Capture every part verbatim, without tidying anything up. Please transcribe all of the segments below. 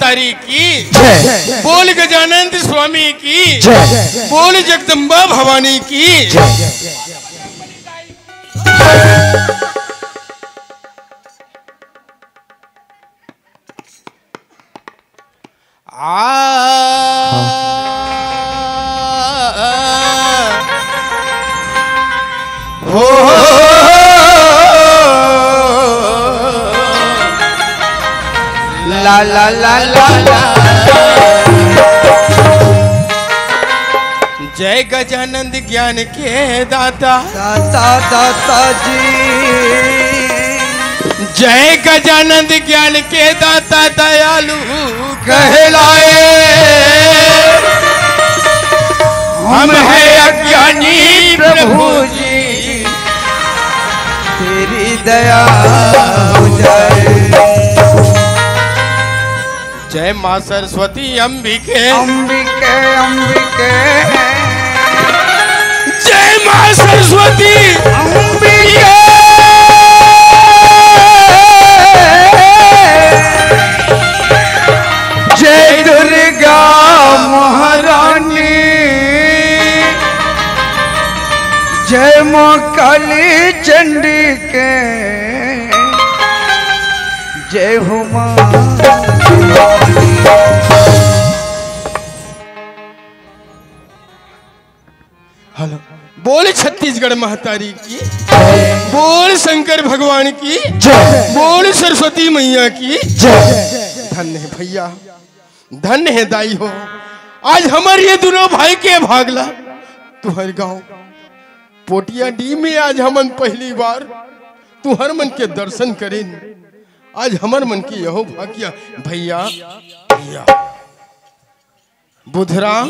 महतारी की, जय। बोल गजानंद स्वामी की, जय। बोल जगदम्बा भवानी की। जय। आ, हो, ला, ला, ला, ला, ला। जय गजानंद ज्ञान के दाता। दाता, दाता जी। जय गजानंद ज्ञान के दाता दयालु कहलाए। हम हैं अज्ञानी प्रभु जी, तेरी दया हो जाए। जय माँ सरस्वती अंबिके। अंबिके, अंबिके। जय माँ सरस्वती अंबिके। जय दुर्गा महारानी। जय माँ काली चंडी के। जय हो माँ। हेलो। बोल छत्तीसगढ़ महतारी की। बोल शंकर भगवान की। जय। बोल सरस्वती मैया की। जय। धन्य है भैया, धन्य है दाई हो। आज हमर ये दुनों भाई के भागला तुहर गांव पोटिया डी में आज हमन पहली बार तुहर मन के दर्शन करेन। आज हमर मन के यहो भाग्य भैया, भैया। बुधराम,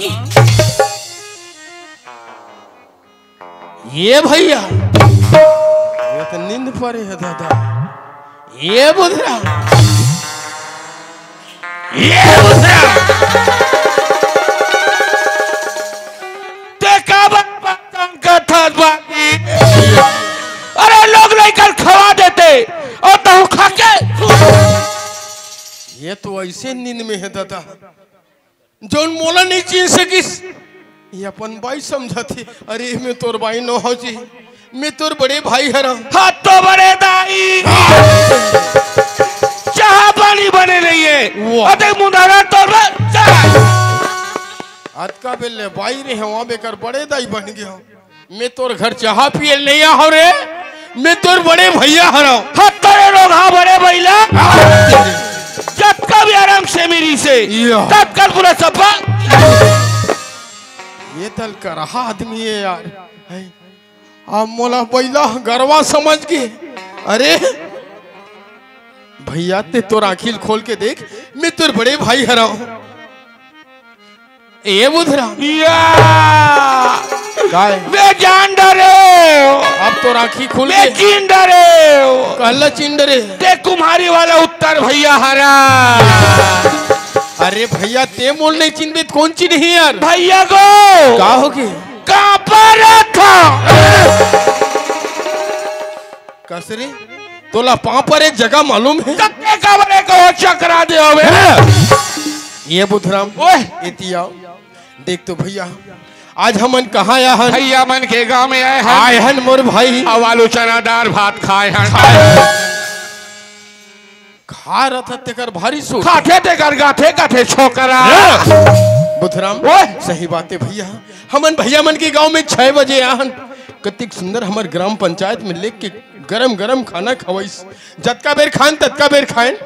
ये भैया, ये तो नींद परे है दादा। ये बुधराम, ये बुधराम, ते काबर परेशान करथस बाकी? अरे लोग लइका ल खवा देते अउ तहूं खा के। ये तो ऐसे नींद में है दादा। जौन मोला नइ चीन सकिस, ये अपन बाई समझत हे। अरे, मैं तोर बाई नो हौं जी, मैं तोर बड़े भाई हरौं। हाँ तो बड़े दाई, चाहा पानी बने नइ हे। वाह। अते मुंधारा तोर बर चाहा। अतका बेर ले बाई रहे हौं, अब एकर बड़े दाई बन गे हौं। मैं तोर घर चाहा पिए ल नइ आहौं रे, मैं तोर बड़े भैया हरौं। हत्तरे लोग हा बड़े भैया। जतका भी आराम से मिरी से, या। ततका पूरा सब्बा। ये तल करहा आदमी है यार। हैं? अब मोला बैला गरवा समझ के। अरे भैया, ते तोर आँखी ल खोल के देख, मैं तोर बड़े भाई हरौं। ए बुधराम। या। काय? बे जान डरे। अब तोर आँखी खुल बे गे। चिन डरे। कहला चिन डरे। ते कुम्हारी वाला उत्तर भैया हरा। अरे भैया, ते मोल नइ चिनबे त कोन चिनही यार? भैया गो। का होगे? कांपा रहा था। कस रे, तोला पांव पर एक जगह मालूम है? कत्ते काबर एक और चकरा दे हवे। हैं? ये बुधराम, ओए। एती आओ। देख तो भैया, आज हमन कहाँ आए हन? भैया मन के गांव में आए हन। आए हन मोर भाई। अउ आलू चना दार भात खाए हन। खाए हन। खा रहा था तेकर भारी सुख। खाथे तेकर गाथे गाथे छोकरा। हैं? बुधराम, ओए। सही बात है भैया, हमन भैया मन के गांव में छह बजे आहन। कतिक सुंदर हमर ग्राम पंचायत में लेके गरम गरम खाना खवाइस। जतका बेर खान ततका बेर खान।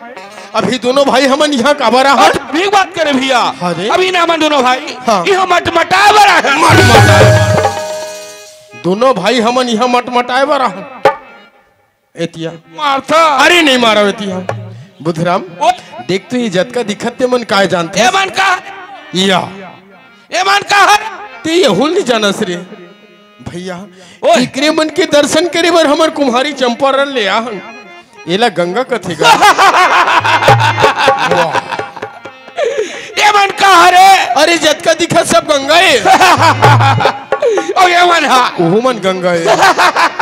अभी दोनों भाई हमन इहाँ काबर आहन? ठीक बात करे भैया। अरे। अभी ना हमन दोनों भाई हाँ। इहाँ मटमटाए बर आहन। मटमटाए। दोनों भाई हमन इहाँ मटमटाए बर आहन। एतिया। मारथा। अरे नहीं मारा एतिया। बुधराम, ओ। देख तो ये जतका दिखत ते मन काय जानते? ए मन का? या। ए मन का हर? ते ये हुल नहीं जानस रे। भैया, ओए। एकरे मन के दर्शन करे बर हमर कुम्हारी चंपारण ले आहन। एला गंगा कथे गा। वाह। ये मन का हरे? अरे जतका दिखत सब गंगा ए। ओ ये मन हा। ओहू मन गंगा ए।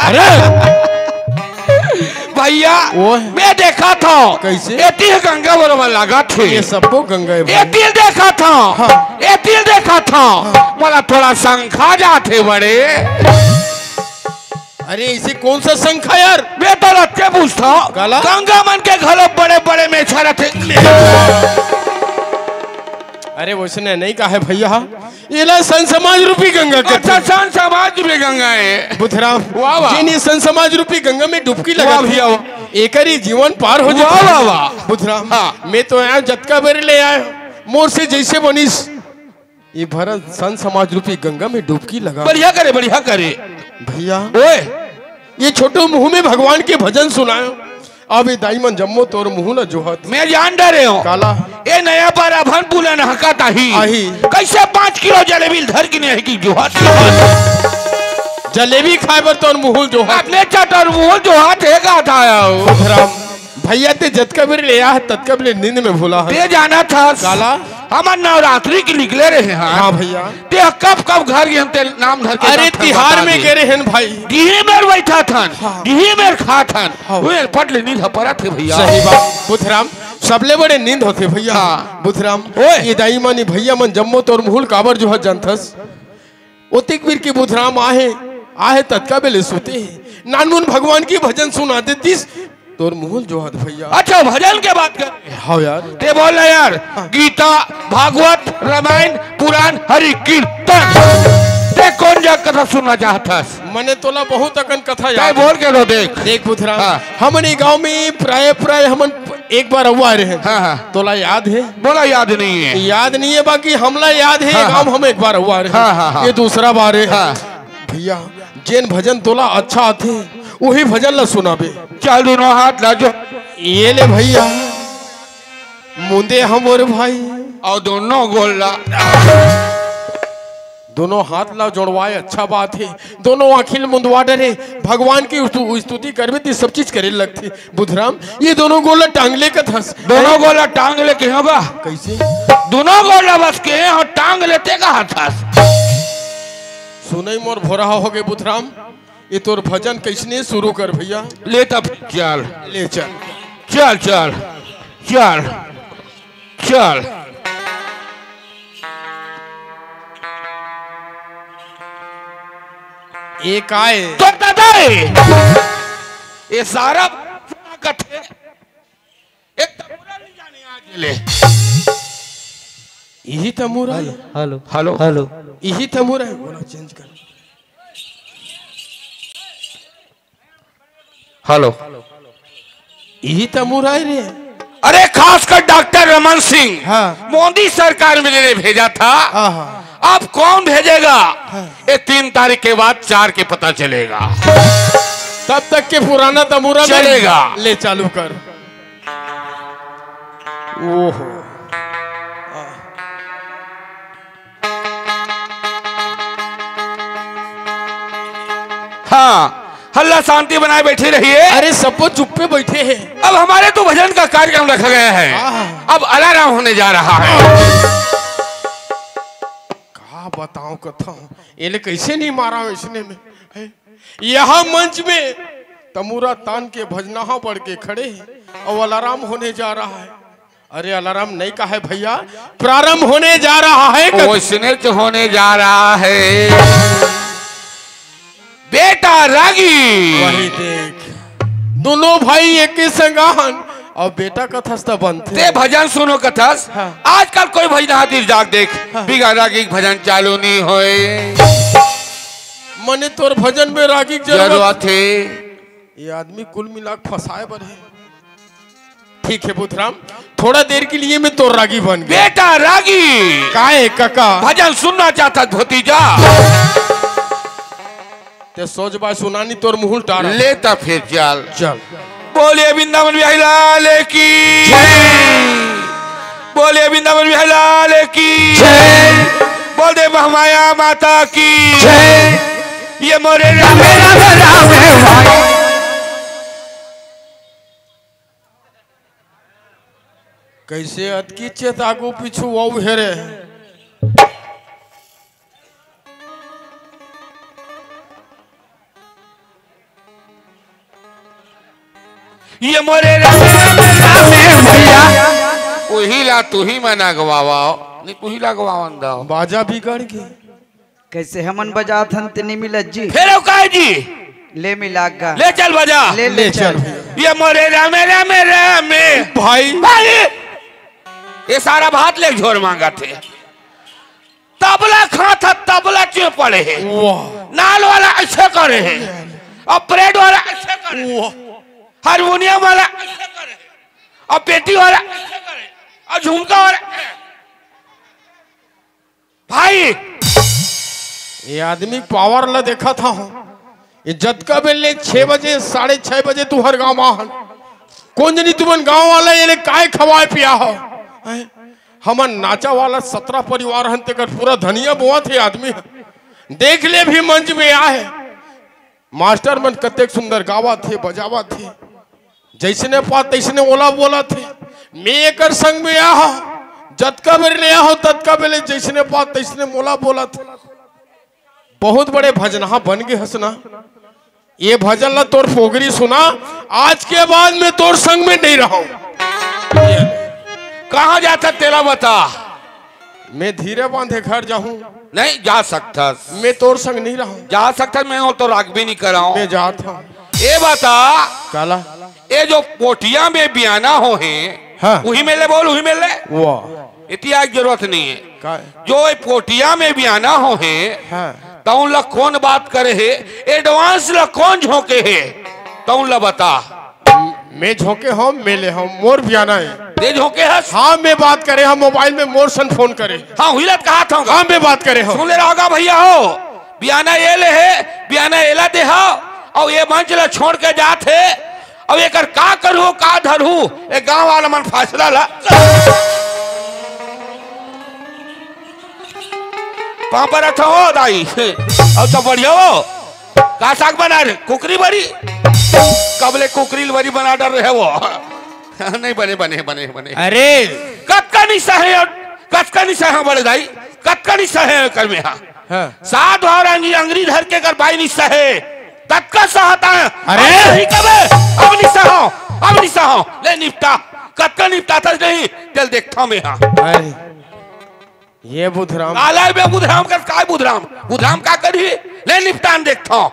अरे। भैया, ओए। मैं देखा था। कैसे? एती ह गंगा बरोबर लागत हे। ये सबको गंगा है भाई। एती देखा था। हाँ। एती देखा था। हाँ। मोला थोड़ा शंका जात हे बड़े। अरे, इसे कौन सा शंका यार? मैं तो रख के पूछता हूँ। काला? गंगा मन के घलो बड़े बड़े मेछा रथे। अरे, वैसने नहीं कहा है भैया। ये ला संत समाज रूपी गंगा कहते अच्छा, हैं। संत समाज रूपी गंगा है। बुधराम, वाह, वाह। जिन ये संत समाज रूपी गंगा में डुबकी लगा वाह दिया, भैया, वाह। एकर ही जीवन पार हो जाए। वाह, वाह, वाह। बुधराम, हाँ। मैं तो आया जतका बेर ले आया, मोर से जैसे बनिस, ये भरत संत समाज रूपी गंगा में डुबकी लगा। बढ़िया करे, बढ़िया करे। भैया, ओए। ये छोटू मुंह में भगवान के भजन सुनायो। अब ये दाई मन जम्मो तोर मुंह ल जोहत। मैं जान डरे हूँ। काला? ये नया पर अभन पुलन हकत आही। आही। कैसे पाँच किलो जलेबी धर के नहीं आही कि जोहत, जोहत। जलेबी खाए बर तोर मुंह ल जोहत। अपने चटर मुंह ल जोहत हे का था यार? राम, भैया ते जतका बेर ले आ, ततका बेर नींद में भूला है। ते जाना था। काला? हमर नवरात्रि के निकले रहे हैं। हाँ भैया। ते कब कब घर गे हन, ते नाम धर के अरे, जाथन, तिहार बता में दे। गे रहे हन भाई। दिही मेर बैठा थन, हाँ। दिही मेर खा थन। हाँ। वो एलपट ले नींद ह परत हे भैया। सही बात। बुधराम, सबले बड़े नींद होथे भैया। हाँ। बुधराम, ओए। ये दाई मन, ये भैया मन जम्मो तोर मुंह ल काबर जोहत जानथस? ओतिक बीर के बुधराम आहे, आहे ततका बेले सुते हे। नानमुन भगवान के भजन सुना देतिस, तोर मुंह ल जोहत भैया। अच्छा, भजन के बात कर। हाँ यार। ते बोल ना यार, हाँ। गीता, भागवत, रामायण, पुराण, हरि कीर्तन। ते कौन जग कथा सुनना चाहत हस? मने तोला बहुत अकन कथा ते याद हे। बोल के लो देख। देख बुधराम, हाँ। हमन ये गांव में प्राय, प्राय हमन एक बार अउ आए रहे। हाँ, हाँ। तोला याद हे? मोला याद नहीं है। याद नहीं है, बाकी हमला याद हे, हाँ, गांव हाँ। हम एक बार अउ आए रहे। हाँ, हाँ, हाँ। ये दूसरा बार हे। हाँ। भैया, जेन भजन तोला अच्छा आथे, वही भजन ला सुनाबे। चल, दोनों हाथ ला जो। ये ले भैया, मुंदे हमर भाई। अउ दोनों गोल्ला। दोनों हाथ ला जोड़वाए, अच्छा बात हे। दोनों आँखी ल मुंदवा डरे, भगवान की स्तु-, स्तुति करबे त सब चीज करे लगथे। बुधराम, ये दोनों गोल्ला टांग ले कथस। दोनों गोल्ला टांग ले के हवा। कैसे? दोनों गोल्ला बस के और टांग लेते का हथस। सुनई मोर भोरा होगे बुधराम, ये तोर भजन कैसने शुरू कर भैया। ले तब चल। ले चल। चल, चल, चल, चल। ये काय? तो दादा हे। ये सारा कथे। एक तमुरा नहीं जाने आज ले। यही तमुरा हे? Hello, hello. हेलो। यही तमुरा हे? बोला, चेंज कर। हेलो। यही तमुरा हे रे। अरे, खासकर डॉक्टर रमन सिंह, हाँ। मोदी सरकार में ने भेजा था। हाँ, हाँ। अब कौन भेजेगा? हाँ। ये तीन तारीख के बाद चार के पता चलेगा। तब तक के पुराना तमुरा में चलेगा। ले चालू कर। ओहो। हाँ, हल्ला शांति बनाए बैठे रहिए। अरे, सबो चुप्पे बैठे हे। अब हमारे तो भजन का कार्यक्रम रखा गया है। हाँ। अब अलाराम होने जा रहा है। का बताऊं कथा, एले कैसे नहीं मारा इसने में, हैं? यहाँ मंच में तमुरा तान के भजनहा बढ़ के खड़े हे अउ अलाराम होने जा रहा है। अरे अलाराम नहीं कहा है भैया, प्रारंभ होने जा रहा है। वैसने तो होने जा रहा है। बेटा रागी। वही देख, दोनों भाई एक ही संगाहन। अब बेटा कथस त बनथे। ते भजन सुनो कथस। हाँ। आजकल कोई भजन हाजिर जाग देख, हाँ। बिगर रागी के भजन चालू नहीं होए। मने तोर भजन में रागी के जरूरत जरूरत हे। ये आदमी कुल मिला के फंसाए बर हे। ठीक है बुधराम, थोड़ा देर के लिए मैं तोर रागी बन गया। बेटा रागी। काय कका? भजन सुनना चाहता भतीजा। ते सोच बाय सुनानी तोर मुहुल टारा। ले त फिर चल। चल। बोलिए वृंदावन बिहारी लाल की। जय। बोलिए वृंदावन बिहारी लाल की। जय। बोल दे महामाया माता की। जय। ये मोरे राम राम राम राम। कैसे अतकी चेत आगू पीछू अउ हेरे। ये मोरे राम, राम, राम, भैया। उही ला तुही मन अगवावा, नहीं तुही ला अगवावन दाव। बाजा बिगड़ गे। कैसे हमन बजात हन तेनी मिलत जी। फेर अउ काय जी? ले मिला गा। ले चल बजा। ले, ले ले चल। चल। ये मोरे राम, राम, राम। भाई। भाई। ये सारा भात ले झोर मांगा थे। तबला खात ह, तबला चुए पड़े हे। वाह। नाल वाला ऐसे करे हे, और ब्रेड वाला ऐसे करे हे, वाह। हारमोनियम वाला ऐसे करे हे, और पेटी वाला ऐसे करे हे, और झुमका वाला। भाई, ये आदमी पावर ला देखा था हूँ। ये जतका बेर ले छह बजे, साढ़े छह बजे तुहर गांव आ हन। कोन जनी तुमन गांव वाला ये ले काय खवाए पिया हो? हैं? हमन नाचा वाला सतरा परिवार हन, तेकर पूरा धनिया बोआ थे आदमी ह। देख ले भी मंच में आए। मास्टर मन कतेक सुंदर गावा थे, बजावा थे। जैसने पा तैसने ओला बोला थे। मैं एकर संग में आ हो, जतका बेर ले आ हो, ततका बेर ले जैसने पा तैसने मोला बोला थे। बहुत बड़े भजनहा बन गे हस ना। ये भजन ला तोर पोगरी सुना, आज के बाद मैं तोर संग में नहीं रहूं। कहाँ जाता तेला बता। मैं धीरे बांधे घर जाहूं। नहीं जा सकता। मैं तोर संग नहीं रहूं। जा सकता, मैं और तो राग भी नहीं कराऊं। मैं जात हूं। ये बता। काला। ये जो पोटिया में बियाना हो है, हाँ। उही में ले बोल, उही में ले। वाह। इतिहास जरूरत नहीं है। का? जो ये पोटिया में बियाना हो है, हाँ। तौन ला कौन बात करे है, एडवांस ला कौन झोंके है, तौन ला बता। मैं झोंके हूँ, मैं ले हूँ, मोर बियाना है। दे झोंके हस? हाँ, मैं बात करे हूँ, मोबाइल में मोर सन फोन करे। हाँ, हुई ला कहा था। हाँ, मैं बात करे हूँ। सुन ले रहा होगा भैया हो, बियाना ये ले है, बियाना एला दे हा, और ये मंच ला छोड़ के जात है, अब एकर का करू, का धरू, ए गांव वाला मन फैसला ला। पांव परत हो दाई, अब तो बढ़िया हो। का साग बना रहे? कुकरी बरी। कबले कुकरी बरी बना डर रहे वो। नहीं बने, बने, बने, बने। अरे। कतका निशा है, कतका निशा है बड़े दाई, कतका निशा है कर में, हाँ। हाँ। सात बार अंगी-, अंगरी धर के कर बाई निशा है, ततका सहता है। अरे! अब सही कबे, अब निशा हो, अब निशा हो, ले निपटा, कतका निपटा था नहीं, चल देखता मैं, हाँ। अरे, ये बुधराम। काला बे बुधराम कर, काय बुधराम? बुधराम का करी? ले निपटान देखता हूँ।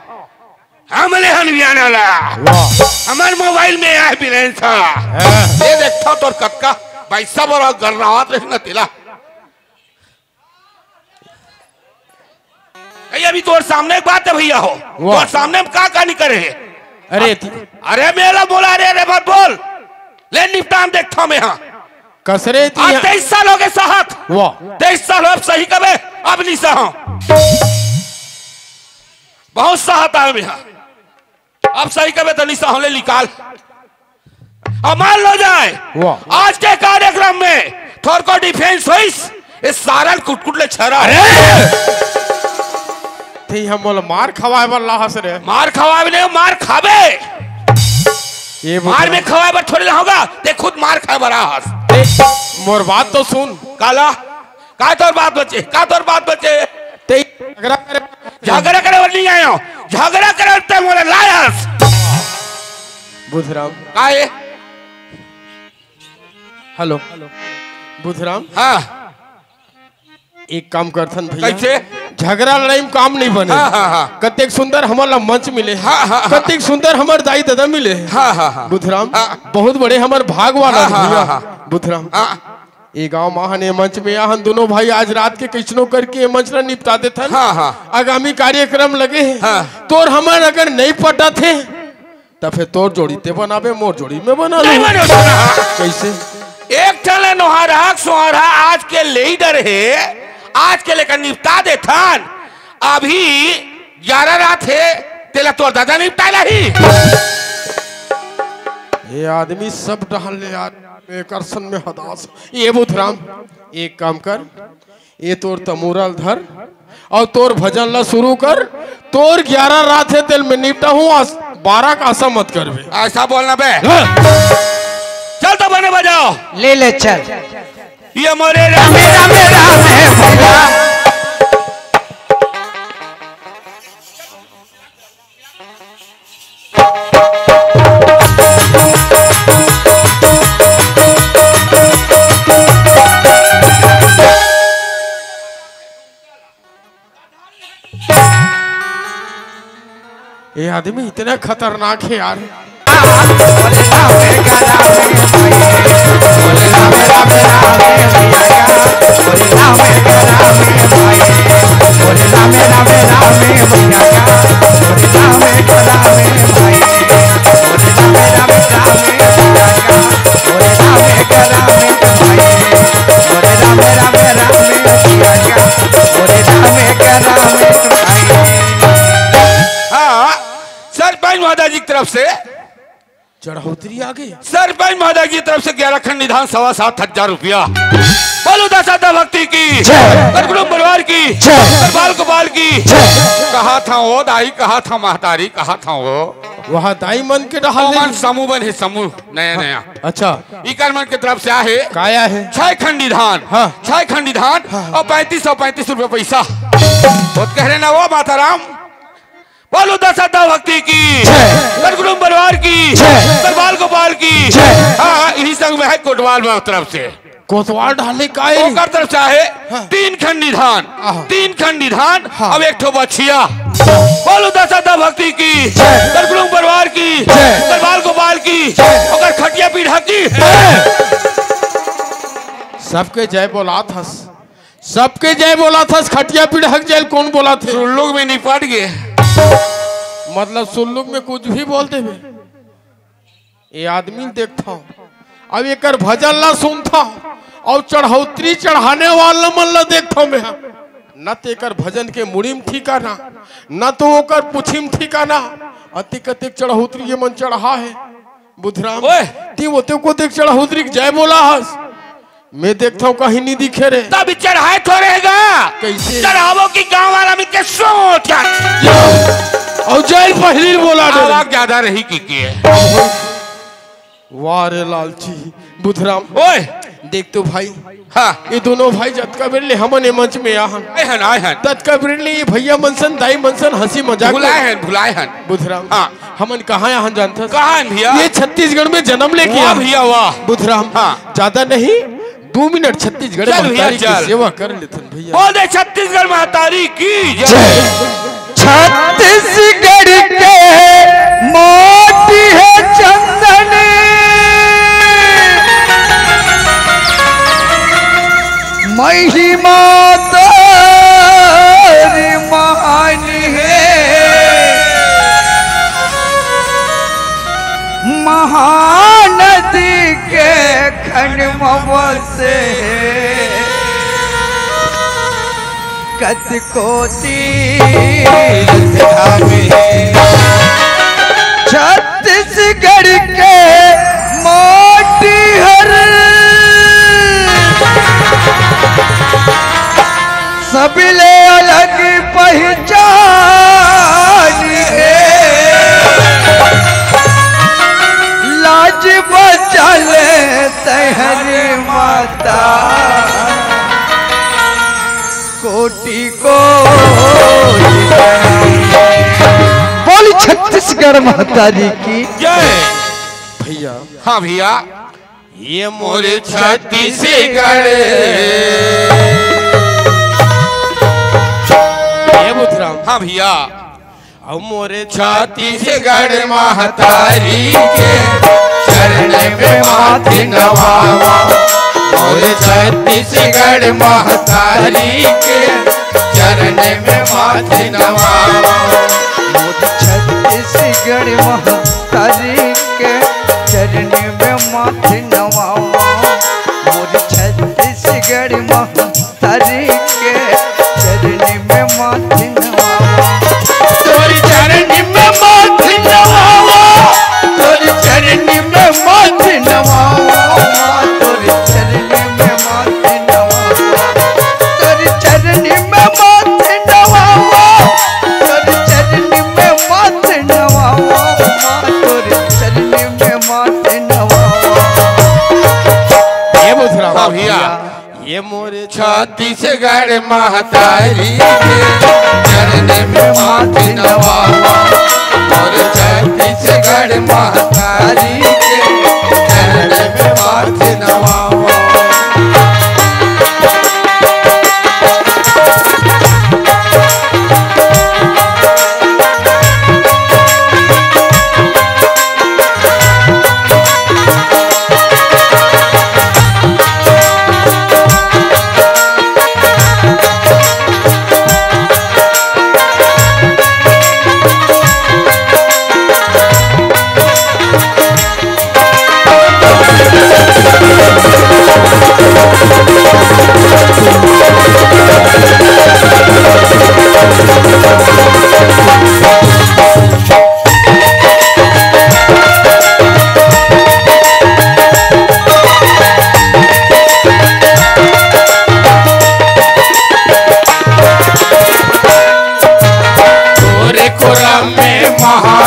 हम ले हन बियाना ला। वाह। हमार मोबाइल में आए बिलेंसा। हाँ। ये देखता तोर कक्का, भाई सब और गर्रावत रही ना तिला। नहीं, अभी तोर सामने एक बात है भैया हो। वाह। तोर सामने हम का का नहीं करे हैं। अरे अब, अरे मेला बोला, अरे, अरे मत बोल। ले निपटान देखता मैं, हाँ। कसरे थी आज यहाँ। तेईस साल हो गए साहब। वाह। तेईस साल हो, अब सही कबे, अब नहीं सहा। बहुत सहता है यहाँ। अब सही कबे तो नहीं सहले निकाल। अब मान लो जाए, वाह। आज के कार्यक्रम में थोर को डिफेंस होइस, इस सारन कुटकुट ले छरा। अरे! ते हम बोल मार खवाए बर लाहस रे। मार खवाए नहीं, मार खाबे। ये बोल मार रहा। में खवाए बर थोड़ी ना होगा, ते खुद मार खाए बर आहस। ते मोर बात तो सुन। काला, का तोर बात बचे, का तोर बात बचे? ते झगड़ा करे। झगड़ा करे बर नहीं आयो, झगड़ा करे ते मोला लायस। बुधराम। का है? हेलो। बुधराम। हाँ। एक काम करथन भैया। कैसे? झगड़ा लड़ाई में काम नहीं बने। हाँ, हाँ, हाँ। कतेक सुंदर हमर ला मंच मिले। हाँ, हाँ, हाँ। कतेक सुंदर हमर दाई दादा मिले। हाँ, हाँ, हाँ। बुधराम, हाँ। बहुत बड़े हमर भाग वाला हाँ, हाँ, भैया। हाँ, हाँ। बुधराम। हाँ। ये गांव मा हन, ये मंच में आहन दोनों भाई, आज रात के कैसनो करके ये मंच ला निपटा देथन। हाँ, हाँ। आगामी कार्यक्रम लगे हे। हाँ। तोर हमर अगर नहीं पटत हे, त फेर तोर जोड़ी ते बनाबे, मोर जोड़ी मैं बना नहीं लूं। बने उतना। कैसे? एक ठन ले नोहरहा सोहरहा आज के लीडर हे, आज के लेकर निपटा देथन। अभी ग्यारह रात हे, तेला तोर दादा निपटा लाही। ये आदमी सब डहन ले यार, मैं करसन में हदास। ये बुधराम, एक काम कर, ये तोर तमूरा ल धर अउ तोर भजन ला शुरू कर। तोर ग्यारह रात हे, तेल में निपटा हूँ, आस-, बारह का आशा मत करबे। ऐसा बोलना बे। हाँ। चल तो बने बजाओ। ले ले चल। ये मोरे रामे रामे रामे भैया। आदमी इतना खतरनाक है यार। हाँ, सरपंच महोदय जी की तरफ से चढ़ौतरी आ गई। सरपंच महोदय जी की तरफ से ग्यारह खंडी धान, सवा सात हजार रुपया। बोलो दास श्रद्धा भक्ति की, जय। सतगुरु परिवार की, जय। बाल गोपाल की। जय। कहा था वो दाई, कहा था महतारी, कहा था वो। वहाँ दाई मन के डहाल ओमन नहीं। समूह बन है, समूह नया नया। अच्छा। इकर मन के तरफ से आहे। काया है? छह खंडी धान। हाँ। छह खंडी धान हाँ। और पैंतीस सौ पैंतीस रुपये पैसा। बहुत कह रहे ना वो माता राम। बोलो दास श्रद्धा भक्ति की, जय। सतगुरु परिवार की, जय। बाल गोपाल की। जय। हाँ, इही संग में है कोटवाल बाबा तरफ से। कोटवाल डाले का है? ओकर तरफ से आहे हाँ। तीन खंडी धान, आहा। तीन खंडी धान, हाँ। अब एक ठो बछिया। बोलो दास श्रद्धा भक्ति की, जय। सतगुरु परिवार की, जय। बाल गोपाल की, जय। ओकर खटिया पीढ़ा की। जय। सबके जय बोलात हस। सबके जय बोलात हस, खटिया पीढ़क जाए ल कोन बोलाथे? सुल्लुक में निपट गे। मतलब सुल्लुक में कुछ भी बोल देबे। ये आदमी ल देखथव, अब एकर भजन ला सुनथव, अउ चढ़ौतरी चढ़ाने वाला मन ला देखथव मैं, न त एकर भजन के मुड़ी म ठिकाना, न त ओकर पुछी म ठिकाना। अतिक अतिक चढ़ौतरी ये मन चढ़ा हे। बुधराम, ओए! ती ओते को देख चढ़ौतरी के जय बोला हस। मैं देखथव कहीं नहीं दिखे रे। तब चढ़ाए थोड़े गा। कैसे? चढ़ावो कि गांव वाला मिलके सोच। अउ जय पहली बोला दे। आवाज ज्यादा रही कि के? वाह रे लालची। बुधराम। ओए! देख तो भाई। हाँ। ये दोनों भाई जतका बेर ले हमन ए मंच में आहन। आए हन, आए हन। ततका बेर ले ये भैया मन सन, दाई मन सन हंसी मजाक भुलाए में। हन, भुलाए हन। बुधराम। हाँ। हमन कहाँ आहन जानथस? कहाँ हन भैया? ये छत्तीसगढ़ में जन्म लेके वाह आहन। भैया वाह। बुधराम। हाँ। ज्यादा नहीं, दो मिनट छत्तीसगढ़ चल भैया, महतारी की चल। सेवा कर लेथन भैया। बोल दे छत्तीसगढ़ महतारी की जय। जय। छत्तीसगढ़ के माटी हे चंदन, महिमा तोरी महान हे। महानदी के खन म बसे कतको तीर्थ धाम हे। छत्तीसगढ़ के माटी हर सबले अलग पहचान हे। लाज बचा ले तैहर माता, कोटि कोटि बोल छत्तीसगढ़ महतारी की जय। भैया। हाँ भैया। ये मोरे छत्तीसगढ़। ये बुधराम। हाँ भैया। अउ मोरे छत्तीसगढ़ महतारी के चरण में माथ नवावा। मोरे छत्तीसगढ़ महतारी के चरण में माथ नवावा। मोरे छत्तीसगढ़ महतारी के चरण में माथ नवावा। मोरे छत्तीसगढ़ मह तारी के चरनी में माथ नवावा। तोरी चरनी में माथ नवावा। तोरी चरनी में माथ नवावा। तोरी चरनी में माथ नवावा। तोरी चरनी में माथ नवावा। तोरी चरनी में माथ नवावा। तोरी चरनी में माथ नवावा। ये बुधराम। हाँ भैया। ये मोरे छत्तीसगढ़ महतारी के चरण में माथ नवावा। मोरे छत्तीसगढ़ महतारी के चरण में माथ नवावा।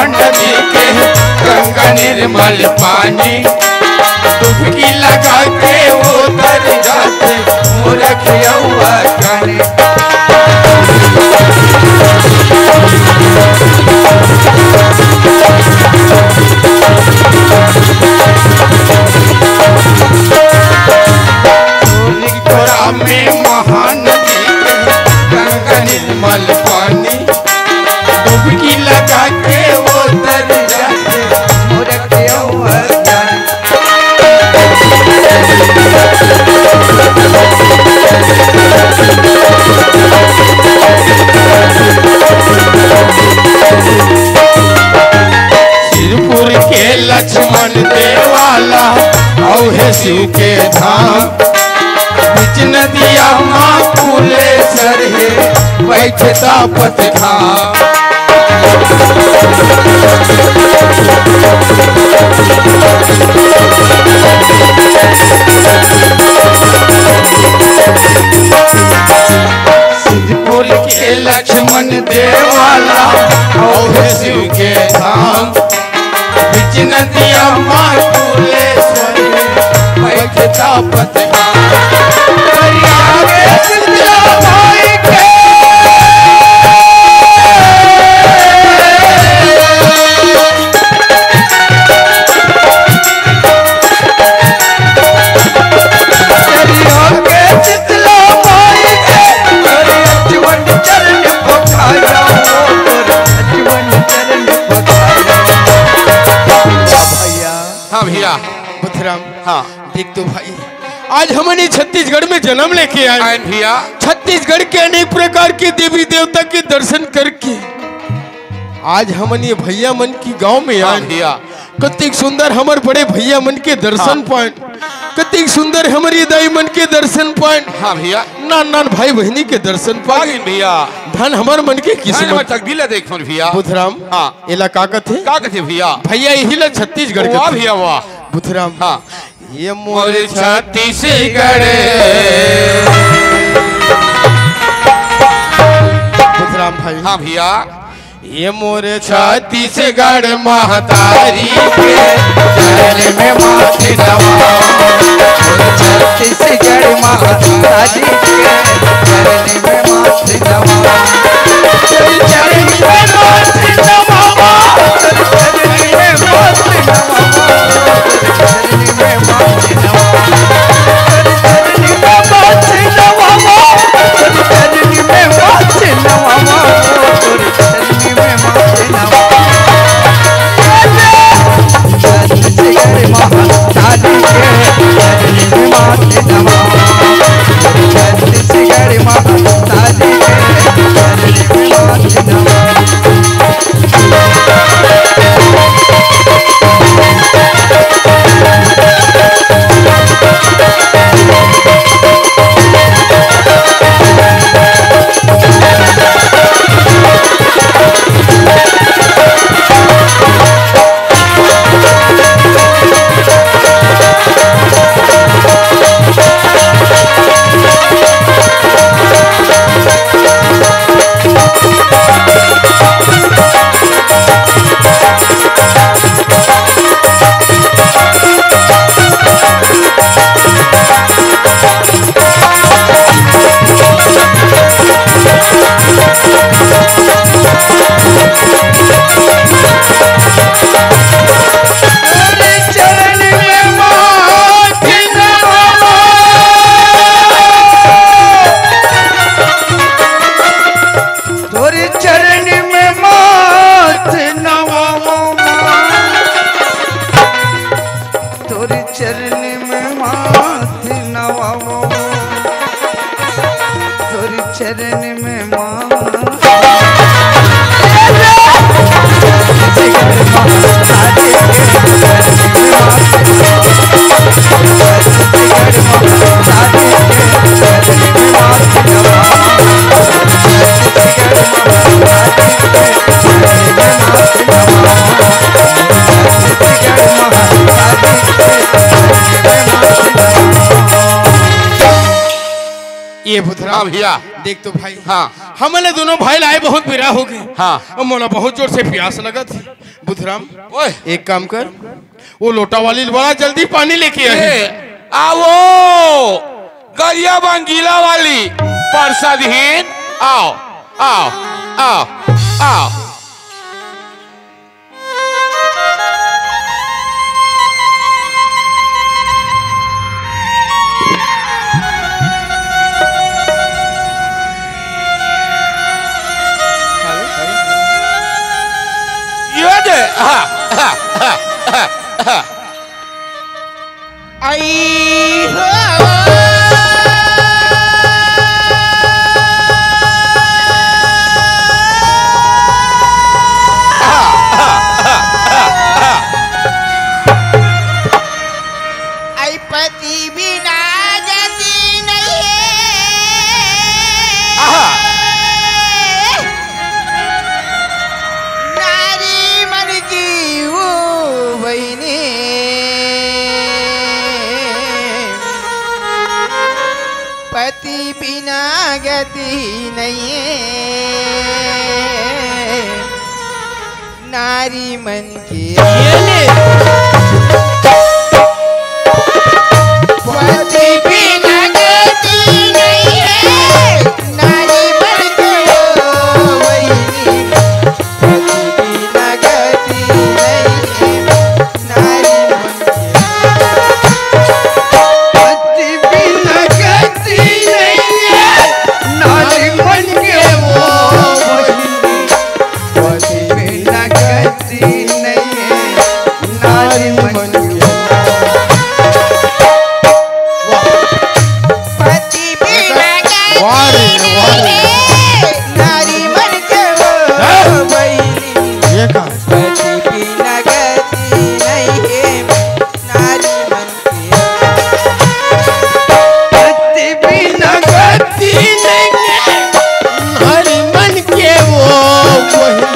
नदी के गंगा निर्मल पानी, डुबकी लगा के उतर जाथे मोर खियौवा कानी। तोरा में महानदी के गंगा निर्मल पानी, डुबकी लगा के उतर जाथे मोर खियौवा कानी। सिरपुर के लक्ष्मण देवाला, अउ हे शिव के धाम। बीच नदिया मा कुलेश्वर हे, बैठता पतधाम। सिद्धपुर के लक्ष्मण देवाला, अउ हे शिव के धाम। बीच नदिया मा कुलेश्वर, बैठता पतधाम। करिया के शीतला माई के। करिया के शीतला माई के, तोर अजवन चरण पखारा, तोर अजवन चरण पखारा। भैया। हाँ भैया। बुधराम। हाँ। देख तो भाई, आज हमन ये छत्तीसगढ़ में जन्म लेके आए। आए भैया। छत्तीसगढ़ के अनेक प्रकार के देवी देवता के दर्शन करके आज हमन ये भैया मन की गांव में हाँ आए। भैया। कतिक सुंदर हमर बड़े भैया मन के दर्शन हाँ। पाएन, कतिक सुंदर हमर ये दाई मन के दर्शन पाएन। हाँ भैया। नान नान भाई बहिनी के दर्शन पाएन। पागिन भैया। धन हमर मन के किस्मत। तक भी ला देख भैया। बुधराम। हाँ। एला का कथे? का कथे भैया? भैया, यही ला छत्तीसगढ़ वाह कथे। भैया, वाह। बुधराम। हाँ। ये मोर छत्तीसगढ़। बुधराम भाई। हाँ भैया। ये मोर छत्तीसगढ़ महतारी के चरण में माथ नवा। छत्तीसगढ़ महतारी के चरण में माथ नवा। चरण में माथ नवा। चरण में माथ नवा। तोरे चरण में माथ नवावो माँ। तोरे चरण में माथ नवावो माँ। तोरे चरण में माथ ये बुधराम, हाँ भैया। देख तो भाई, हाँ। हमन ला दोनों भाई ला आए बहुत बेरा हो गे। हाँ। अउ मोला बहुत जोर से प्यास लगत हे। बुधराम, ओए। एक काम कर, वो लोटा वाली ला बड़ा जल्दी पानी लेके आ। ए, आओ, गरियाबंद जिला वाली पार्षदहीन, आओ, आओ, आओ, आओ। ये दे, हाँ, हाँ, हाँ, हाँ, हाँ। आई हो। आई पति बिना गति नहीं है। आहा। नारी मन जीव बहिनी, पति बिना गति नहीं है, नारी मन के। ये ले। पति बिना गति नहीं है, नारी मन के ओ बहिनी। पति बिना गति नहीं है, नारी मन के। पति बिना गति नहीं है, नारी मन के ओ बहिनी। पति बिना गति नहीं है, नारी मन के। वाह। पति बिना गति वाह रे, वाह रे। नहीं है, नारी मन के ओ हाँ। बहिनी। ये का? पति बिना गति नहीं है, नारी मन के। पति बिना गति नहीं है, नारी मन के ओ बहिनी।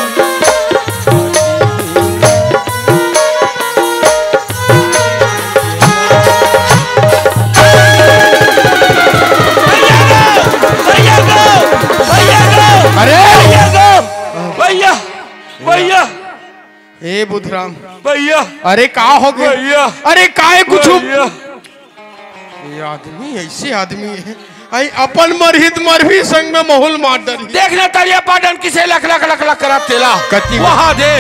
भैया गो, भैया गो, भैया गो, अरे! भैया गो, भैया, भैया। ए बुधराम, भैया। अरे का हो गे? भैया। अरे काय कुछ? भैया। ये आदमी ऐसे आदमी हे, आई अपन मरही त मरही, संग में महू ल मार डरही। देख ना तरिया पाटन किसे लक लक लक लक करत तेला। कति वहाँ दे।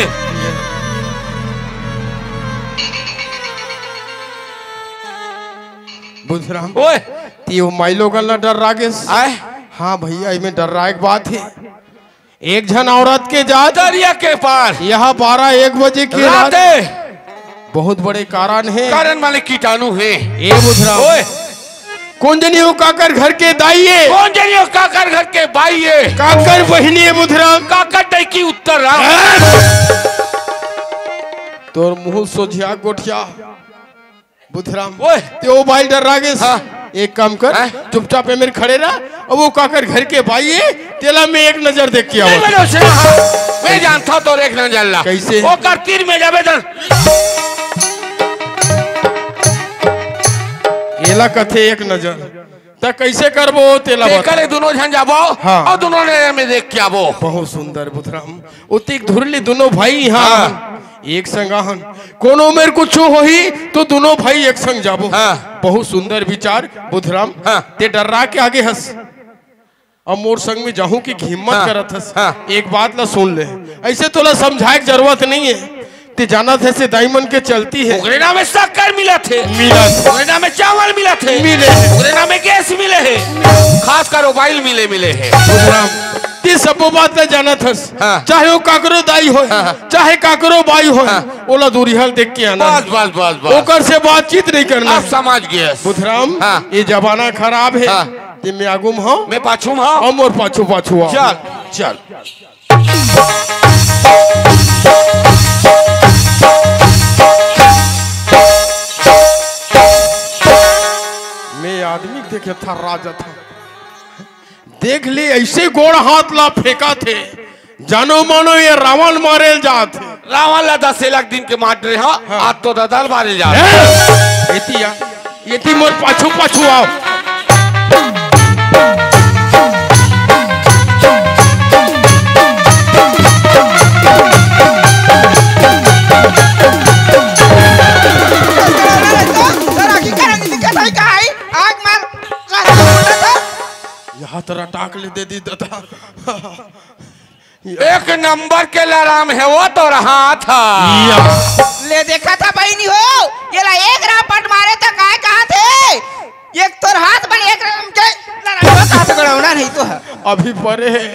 बुधराम, ओए। ते ओ माईलोगन ला डर्रा गेस। आय। हाँ भैया, एमे डर्राए के बात हे। एक झन औरत के जात दरिया के पार। यहाँ बारह एक बजे के रात रात। बहुत बड़े कारण हे। कारण माने कीटाणु हे। ए बुधराम। ओए। कोन जनी हो काकर घर के दाई ए? कोन जनी हो काकर घर के बाई ए? काकर बहिनी ए बुधराम? काकर दाई की उत्तर राम। तोर मुंह सोझिया गोठिया। बुधराम, ओए। ते ओ बाई ल डर्रा गेस। हाँ। एक काम कर, हाँ? चुपचाप ए मेर खड़े रह। अब ओ काकर घर के बाई ए, तेला मैं एक नजर देख के नहीं आवत। बनो से, हाँ। मैं जानता तोर एक नजर ला। कैसे? ओकर तीर में जाबे त। एला कथे एक नजर। त कैसे करबो तेला बता। एकरे दुनों झन जाबो हाँ। अउ दुनों नजर में देख के आबो। बहुत सुंदर बुधराम। ओतिक धुरली दुनों भाई इहाँ हाँ। हन, एक संग आहन। कोनो मेर कुछु होही तो दुनों भाई एक संग जाबो। हाँ। बहुत सुंदर विचार बुधराम। हाँ। ते डर्रा के आगे हस। अब मोर संग में जाहूं कि हिम्मत हाँ। करत हस। हाँ। एक बात ला सुन ले। ऐसे तोला समझाए के जरूरत नहीं हे। ते जानत हस ए दाई मन के चलती हे। ओकरे नाम में शक्कर मिलत हे। मिलत। ओकरे नाम में चावल मिलत हे। मिले। ओकरे नाम में गैस मिले हे। खास कर mobile मिले, मिले हे। बुधराम। ते सबो बात ला जानत हस। हाँ। चाहे ओ काकरो दाई होय, हाँ, हाँ। चाहे काकरो बाई होय, हाँ। ओला दूरिहा ले देख के आना। बस, बस, बस, बस। ओकर से बातचीत नहीं करना। अब समझ गेस। बुधराम, हाँ। ये जमाना खराब हे। हाँ। ते मैं आगू में हंव। मैं पाछू में हंव। अउ मोर पाछू पाछू आव। चल, चल। मैं आदमी देखे थर्रा जाथंव। देख ले, ऐसे गोड़ हाथ ला फेंकत हे, जानो मानो ये रावण मारे ल जात हे। रावण ला दस लाख दिन के मार डरे, हाँ, हाँ। आज तो ददा ल मारे ल जात हे। ए, एती आ, एती मोर पाछू पाछू आव। तो रटाक ले दे दी दादा। एक नंबर के लराम हे वो तो रहा था। ले देखा था बहिनी हो, ये ला एक रापट मारे तो काय कहा थे? एक तोर हाथ बन एक राम के लराम का तो गड़ौना नहीं तो है। अभी परे हे,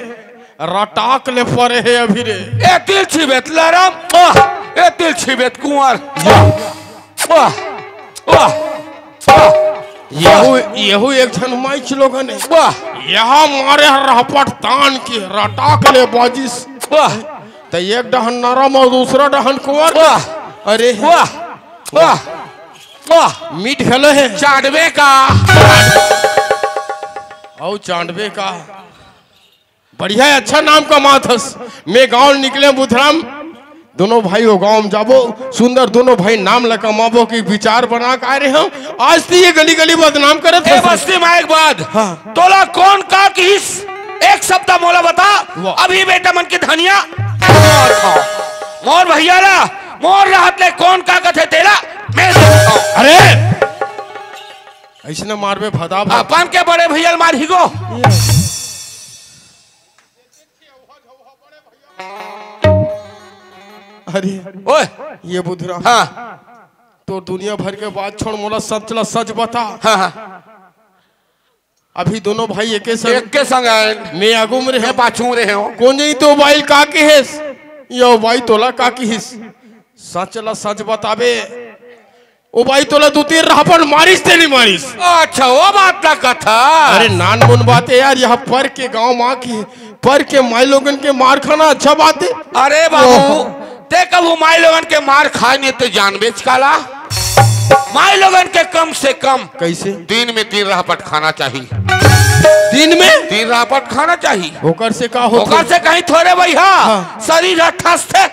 रटाक ले परे हे अभी रे। ए तिल छिबेत लराम, आह, ए तिल छिबेत कुंवर, आह, आह, आह, आह। यहू, यहू एक झन माइच लोगन हे। वाह। यहाँ मारे हर रहपट तान के रटाक ले बाजिस। वाह। त एक डहन नरम अउ दूसरा डहन कुंवर। वाह। अरे। वाह। वाह। वाह। मीठ घलो हे। चांडवे का। अउ चांडवे का। बढ़िया हे, अच्छा नाम कमात हस। मैं गांव निकले बुधराम, दोनों भाई वो गांव में जाबो, सुंदर दोनों भाई नाम ला कमाबो की विचार बना के आए रहे हम। आज तो ये गली गली बदनाम करत ए हस। बस्ती में एक बात, हाँ। तोला कौन का किस एक शब्द मोला बता। वाह। अभी बेटा मन के धनिया मोर भैया ला, मोर रहत ले कौन का कथे तेला मैं अरे ऐसे ना मारबे भदा भदा। अपन के बड़े भैया ल मारही गो। अरे ओए। ये बुधराम। हाँ। तो दुनिया भर के बात छोड़, मोला सच ला सच बता। हाँ, हाँ। अभी दोनों भाई एके संग। एके संग आए। मैं आगू में रहे। मैं पाछू में रहे हूँ। कोन जनी तो बाई ल का किहिस? यो बाई तोला का किहिस? सच ला सच बताबे। ओ बाई तोला दू तीन रहपट मारिस ते नहीं मारिस? अच्छा, वो बात ना कथा। अरे नान मुन बात हे यार, यहाँ पर के गांव माँ की, पर के माई लोगन के मार खाना अच्छा बात हे। अरे बाबू, ओह। ते कभू माई लोगन के मार खाए नहीं ते जानबेच काला। माई लोगन के कम से कम कैसे? दिन में तीन रहपट खाना चाहिए। दिन में? तीन रहपट खाना चाहिए। ओकर से का होथे? ओकर से कहीं थोड़े भैया, हाँ। शरीर ह ठसथे।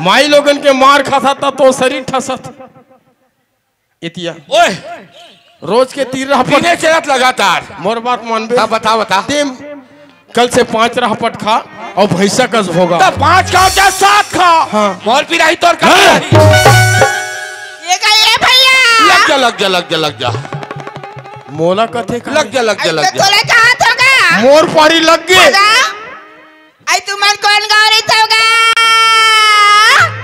माई लोगन के मार खाता त तो शरीर ठसत। एतिया। ओए। रोज के तीन रहपट। तीने चलत लगातार। मोर बात मानबे। हाँ, बता, बता। तेम कल से पांच रहपट खा अउ भैंसा कस भोगा। त पांच खाओ चाहे सात खाओ। हाँ। मोर पिराही तोर का हाँ। पिराही। ये का ये भैया? लग जा, लग जा, लग जा, लग जा। मोला कथे का? लग जा, लग जा, अरे लग तो जा। तोला कहा था का? मोर पारी लग गे। दादा, आई तुमन कोन गाँव रहिथव गा?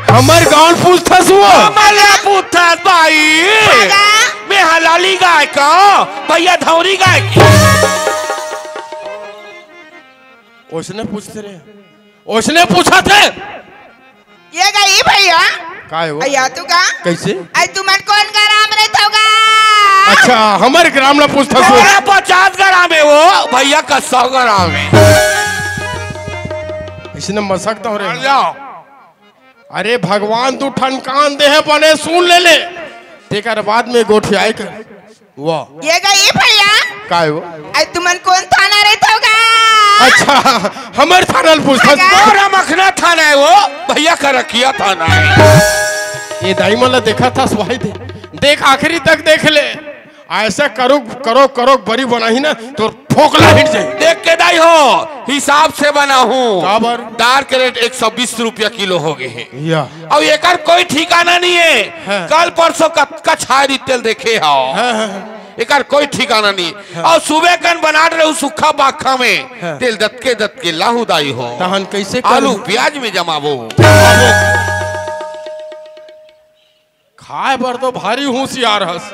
हमर गाँव पूछथस वो। हमर ला पूछथस भाई। दादा। मैं हलाली गाय का, भैया धौरी गाय के। ओसने पूछथे रे, ओसने पूछथे। ये गई भैया। काय हो? अया तू का? कैसे? आई तुमन कोन ग्राम रहिथव गा? अच्छा, हमर ग्राम ला पूछथस वो। तोरा पचास ग्राम हे वो, भैया का सौ ग्राम हे। इसने मसक तो रे। अरे भगवान, तू ठनकान दे हे, बने सुन ले ले। तेकर बाद में गोठियाए कर। वाह। ये गई भैया। काय हो? आई तुमन कोन थाना रहिथव गा? अच्छा, हमर थाना ल पूछथस। तोरा मखना थाना हे वो, भैया का रखिया थाना हे। ये दाई मन ला देखथस भाई दे। देख, आखिरी तक देख ले। ऐसा करो, करो, करो, बरी बनाही ना, तो फोकला हिट जाही। देख के दाई हो, हिसाब से बनाहूँ। काबर? दार के रेट एक सौ बीस रुपया किलो हो गे हे। या। अउ एकर कोई ठिकाना नहीं हे। हाँ। कल परसों कतका छाय रिहिस तेल देखे हव। हाँ, हाँ, हाँ। एकर कोई ठिकाना नहीं। हाँ। अउ सुबह कन बनात रहूँ सुक्खा बाखा में, हाँ। तेल दतके दतके लाहू दाई हो। तहन कैसे करू? आलू प्याज में जमाबो। खाए बर तो भारी होशियार हस।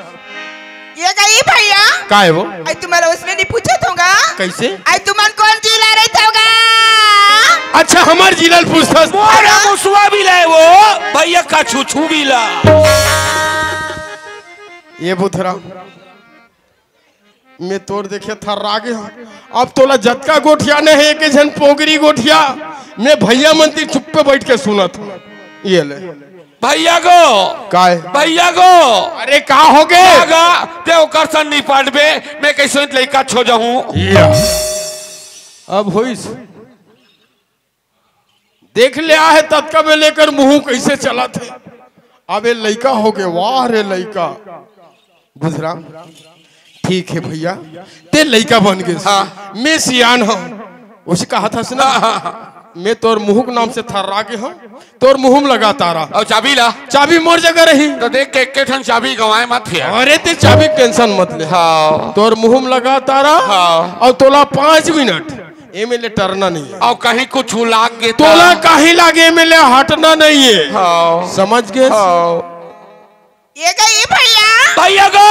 ये गई भैया। काय वो? आई तुम्हारा उसने नहीं पूछा था गा? कैसे? आई तुमन कोन जिला रहिथव गा? अच्छा, हमर जिला ल पूछथस। मोरा मुसवा भी लाए वो, भैया का छुछू भी ला। ये बुथरा, मैं तोर देखे थर्रा गे हँव। अब तोला जतका गोठियाना हे, एक झन पोगरी गोठिया, मैं भैया मन ती चुप्पे बैठ के सुनत हँव। ये ले। भैया गो। काय? भैया गो। अरे का हो गे? का गा? ते ओकर सन निपटबे, मैं कैसे लइका छो जाहूँ? या। अब होइस। देख ले आहे ततका में लेकर मुँह कैसे चलत हे। अब ये लइका हो गे, वाह रे लइका। बुधराम, ठीक हे भैया, ते लइका बन गे। हाँ। मैं सियान हँव। उसे कहा था सुना। हाँ, हाँ, हाँ। मैं तोर मुहूं के नाम से थर्रा गे हंव, तोर मुहूं में लगा तारा। अउ चाबी ला? चाबी मोर जगह रही। त देख के एक ठन चाबी गंवाए मत हे। अरे ते चाबी के tension मत ले। हाँ। तोर मुहूं में लगा तारा। हाँ। अउ तोला पाँच मिनट एमे ले टरना नहीं हे। अउ कहीं कुछ लाग गे त? तोला कहीं लागे एमे ले हटना नहीं हे। हाँ। समझ गे? हाँ। ए गई भैया। भैया गो,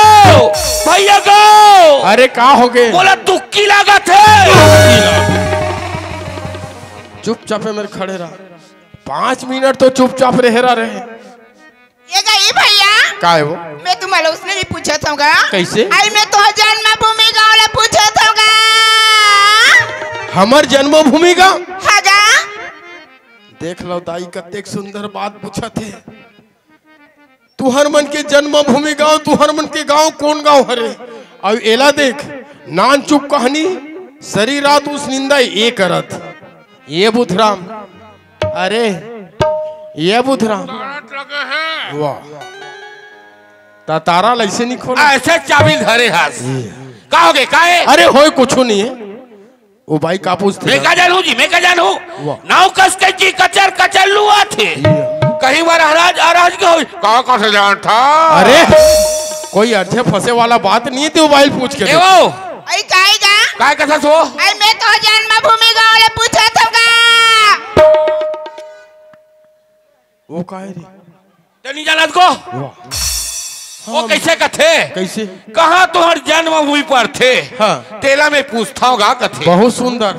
भैया गो। अरे का हो गे? मोला दुक्की लागत हे। चुपचाप हे मेर खड़े रह। पाँच मिनट तो चुपचाप रहे रह रहे। ए गई भैया। का हे वो? मैं तुम्हारा उसने नहीं पूछा था गा। कैसे? आई मैं तो जन्मभूमि गांव ला पूछा था गा। हमर जन्मभूमि गांव? हाँ गा। देख लो दाई, कतेक सुंदर बात पूछत हे। तुहर मन के जन्मभूमि गांव, तुहर मन के गांव कोन गांव हरे? अउ एला देख, नानचुक कहनी, सरी रात उसनिंदा ए करत। ए बुधराम, अरे, ए बुधराम। वाह। त तारा ल अइसे नहीं खोला। अइसे चाबी धरे हस। का हो गे? का हे? अरे, होय कुछू नहीं हे। ओ बाई का पूछथे? मैं का जानहूं जी, मैं का जानहूं? वाह। नाव कस के जी कचर कचर लुआथे। कहीं बार अहराज, अहराज के होई। का कस जानथा? अरे, कोई अर्थे फंसे वाला बात नहीं हे, ते ओ बाई ल पूछ के ए देख। वो। आई काई गा? काय कथस वो? आई मैं तो जन्मभूमि गांव ला पूछा था गा। वो काय रे? ते नहीं जानत को? वाह। वो हाँ। कैसे कथे? कैसे? कहाँ तुहर जन्मभूमि परथे? हाँ। तेला मैं पूछता हूँ गा कथे। बहुत सुंदर।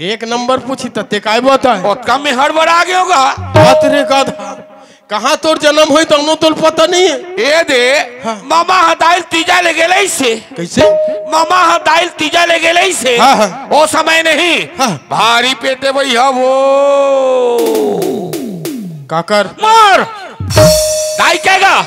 एक नंबर पूछी त ते काय बताए? ओतका में हड़बड़ा गे होगा। बात रे गाधा। कहाँ तोर जन्म होई तौनो तोल पता नहीं हे। ए दे, हाँ। मामा ह दाई ल तीजा ले गेले से। कैसे? मामा ह दाई ल तीजा ले गेले से। हाँ, हाँ। ओ समय नहीं। हाँ। भारी पेटे भैया वो। काकर? मार। दाई कहेगा।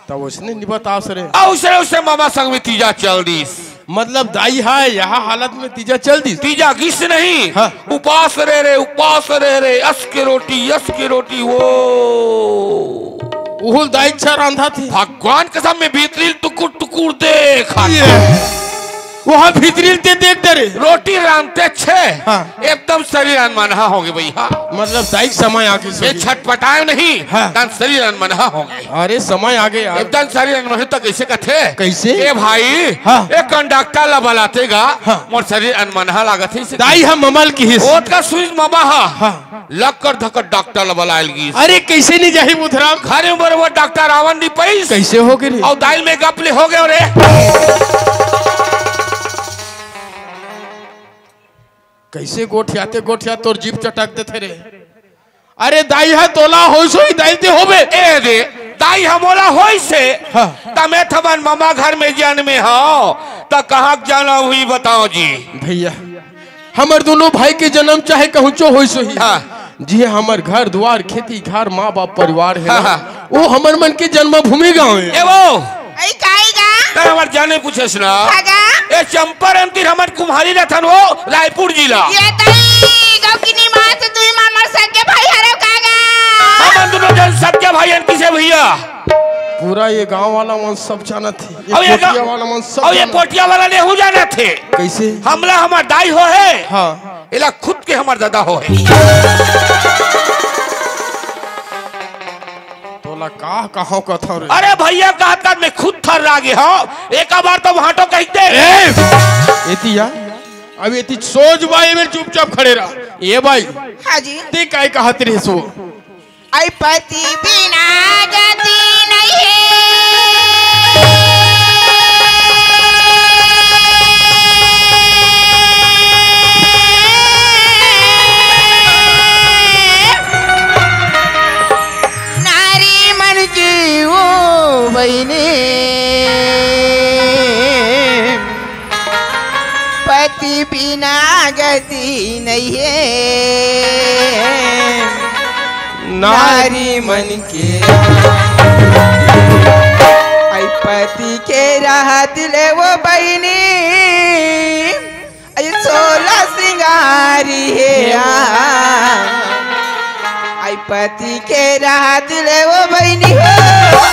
तब उसने नहीं बतास रे। आ, उसने, उसने मामा संग में तीजा चल दीस। मतलब दाई हे, यहाँ हालत में तीजा चल दीस? तीजा गिस नहीं। हाँ। उपास रहे रे, उपास रहे रे, अस के रोटी, अस के रोटी, वो। उहुल दाई अच्छा रांधा थे। भगवान कसम में भीतरी ल टुकुर टुकुर देख। ये। वहाँ भीतरी ल ते देख डरे। रोटी रांधते छे। हाँ। एकदम शरीर अनमनहा होगे भैया। मतलब दाई के समय आगे ये सोगी। छटपटाए नहीं, हाँ। तन शरीर अनमनहा होगे। अरे समय आगे यार। एकदम शरीर अनमनहा त कैसे कथे? कैसे? ए भाई, हाँ। एक कन डॉक्टर ला बलाते गा, हाँ। मोर शरीर अनमनहा लागत हे इसे। दाई ह ममा ल किहिस। ओतका सुनिस ममा ह। हाँ। लक्कर धक्कर डॉक्टर ला बलाए ल गिस। अरे कैसे नहीं जाही बुधराम? घर में बरोबर डॉक्टर आवन नहीं पाइस। कैसे होगे रे? अउ दाई ल मैं गप ले होगे रे। कैसे गोठियाते गोठियाते तोर जीभ चटक देथे रे। अरे दाई ह तोला होइस होही, दाई ल ते होबे। ए दे, दाई ह मोला होइस हे। हाँ। त मैं थमन ममा घर में जनमे हंव, त कहाँ के जनम होही बताओ जी। भैया, हमर दूनों भाई के जनम चाहे कहूँचो होइस होही। हाँ। जिहे हमर घर दुवार, खेती खार, माँ बाप परिवार हे हाँ, ना, हाँ। वो हमर मन के जन्मभूमि गाँव हे। ए वो। आई काई गा? त हमर जाने पूछस ना। हाँ गा? ए चंपारण तीर हमर कुम्हारी रथन वो रायपुर जिला। ये तई गाँव की निमास दुई मामर सगे भाई हरव का गा? हमन दूनों जन सगे भाई अन किसे भैया? पूरा ये गाँव वाला मन सब जानत हे। ये अब ये कोटिया गा-, वाला मन सब अब ये जानत हे। कोटिया वाला ने हूँ जानत हे। कैसे? हमला हमर दाई हो हे। हाँ। एला खुद के हमर दादा हो हे। तोला का कहो कथो रे? अरे भैया, कहत कहत मैं खुद थर्रा गे हंव। एका बार तो भांटो कहिते। ए! एती आ। अब एती सोच बाई में चुपचाप खड़े रह। ए बाई। हाँ जी। ते काय कहत रहे सो? आई पति बिना गति नहीं हे। नारी मन के ओ बहिनी, पति बिना गति नहीं हे। नारी मन के आई पति के रहत ले वो बहिनी, आई सोला सिंगारी हे आ। आई पति के रहत ले वो बहिनी हो,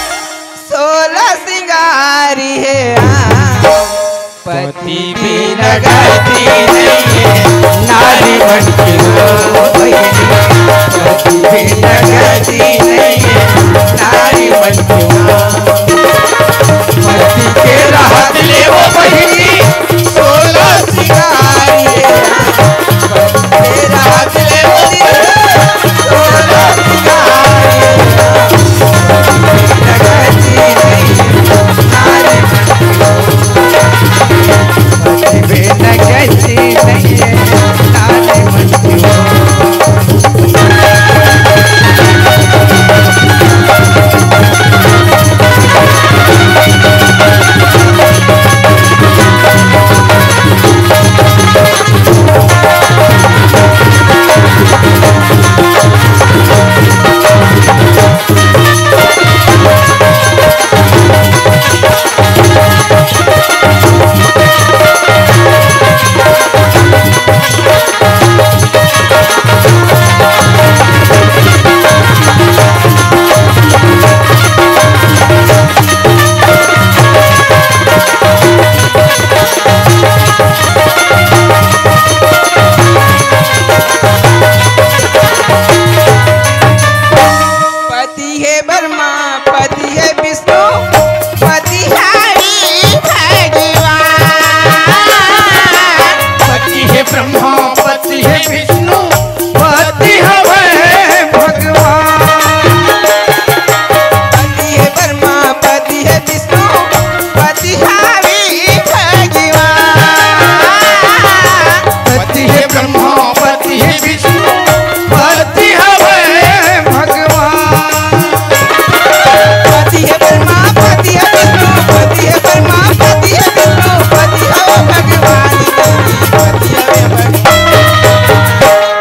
सोला सिंगारी हे आ। पति बिना गति नहीं है, नारी मन की हो बहिनी। पति बिना गति नहीं है, नारी मन की हो। पति के रहत ले वो बहिनी, सोलह सिंगार ये। पति के रहत ले वो बहिनी, सोलह सिंगार ये। पति बिना गति नहीं है, नारी मन की हो। पति हे ब्रह्मा, पति हे विष्णु, पति हरि भगवान। पति हे ब्रह्मा, पति हे विष्णु, पति हवे भगवान। पति हे ब्रह्मा, पति हे विष्णु, पति हवे भगवान। पति हे ब्रह्मा, पति हे विष्णु, पति हवे भगवान। पति हे ब्रह्मा, पति हे विष्णु, पति हे ब्रह्मा, पति हे विष्णु, पति हवे भगवान। पति हवे भगवान।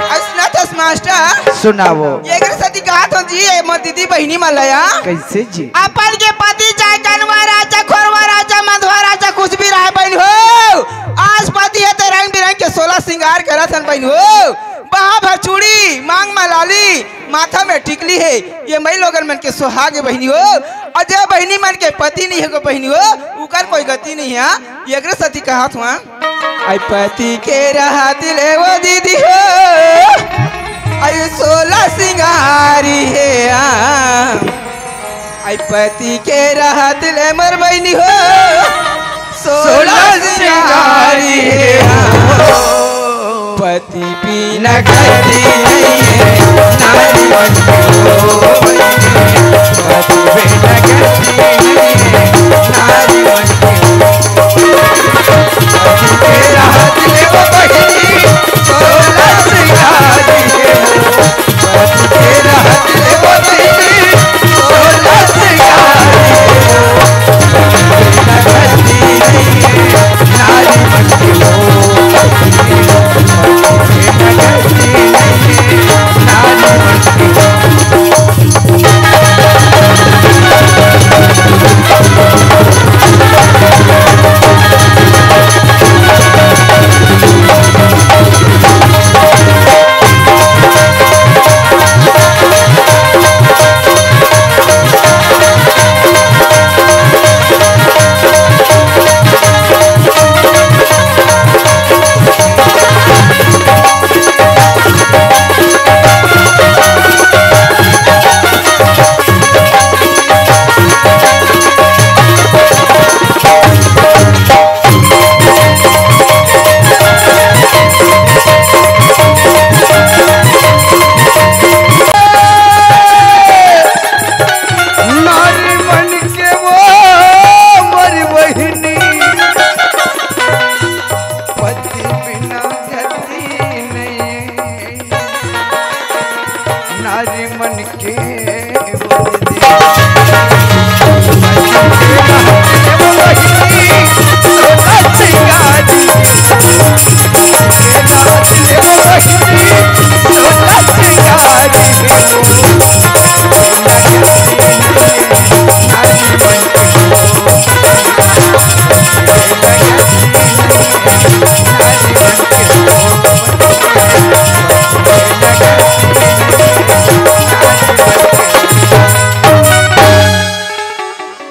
अउ सुनत हस मास्टर? सुनावो। ये कर सती कहा तो जी, ये मोर दीदी बहिनी मन ला या। कैसे जी? अपन के पति चाहे कनवा राजा, खोरवा राजा, मंदवा राजा, कुछ भी रहे बहिनी हो। आज पति हे ते रंग बिरंग के सोलह सिंगार करत हन बहिनी हो। बाह भर चूड़ी, मांग मा लाली, माथा में टिकली हे। ये मई लोगन मन के सुहाग हे बहिनी हो। अउ जे बहिनी मन के पति नहीं हे को बहिनी हो, उकर कोई गति नहीं हे। एकरे सती कहत हुआ। आई पति के रहत ले वो दीदी हो, आई सोलह सिंगारी हे आ। आई पति के रहत ले मोर बहिनी हो, सोलह सिंगारी हे आ। पति बिना गति नहीं है, नारी मन की हो बहिनी। पति बिना गति नहीं है, नारी मन की हो। पति के रहत ले वो बहिनी, सोलह सिंगारी हे हो। पति के रहत ले वो बहिनी, सोलह सिंगारी हे हो। पति बिना गति नहीं है, नारी मन की हो। पति बिना गति नहीं है, नारी मन की हो। नारी मन के वो मोर बहिनी, पति बिना गति नहीं। नारी मन के वो दीदी।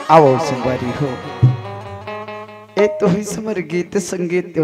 आवो संगवारी हो, ए तो ही समर गीत संगीत